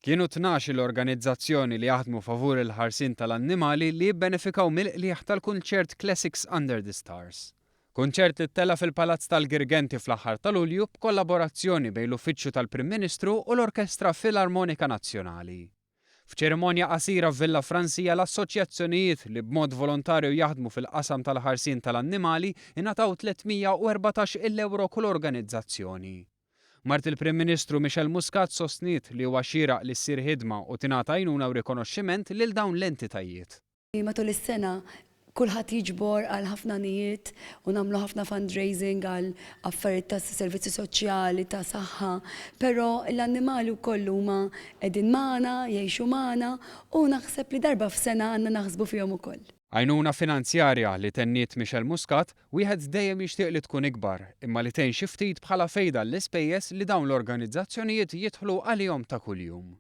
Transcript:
Kienu 12-il organizzazzjoni li jaħdmu favur il-ħarsien tal-annimali li jibbenefikaw mill-qligħ tal-kunċert Classics Under the Stars. Kunċert li ttella' fil-Palazz tal-Girgenti fl-aħħar ta' Lulju b'kollaborazzjoni bejn l-Uffiċċju tal-Prim Ministru u l-Orkestra Filarmonika Nazzjonali. F'ċerimonja qasira f'Villa Francia l-assoċjazzjonijiet li b'mod volontarju jaħdmu fil-qasam tal-ħarsien tal-annimali ingħataw 314 il ewro kull organizzazzjoni. Mart il-Prim Ministru Michelle Muscat sostniet li huwa xieraq li ssir ħidma u tingħata għajnuna u rikonoxximent lil dawn l-entitajiet. Matul is-sena kulħadd jiġbor għal ħafna għanijiet u nagħmlu ħafna fundraising għal affarijiet ta' servizzi soċjali, ta' saħħa, però l-annimali wkoll huma qegħdin magħna, jgħixu magħna u naħseb li darba f'sena għandna naħsbu fihom ukoll. Għajnuna finanzjarja li tenniet Michelle Muscat, wieħed dejjem jixtieq li tkun ikbar, imma li tgħin xi ftit bħala fejda għall-ispejjeż li dawn l-organizzazzjonijiet jidħlu għalihom ta' kuljum.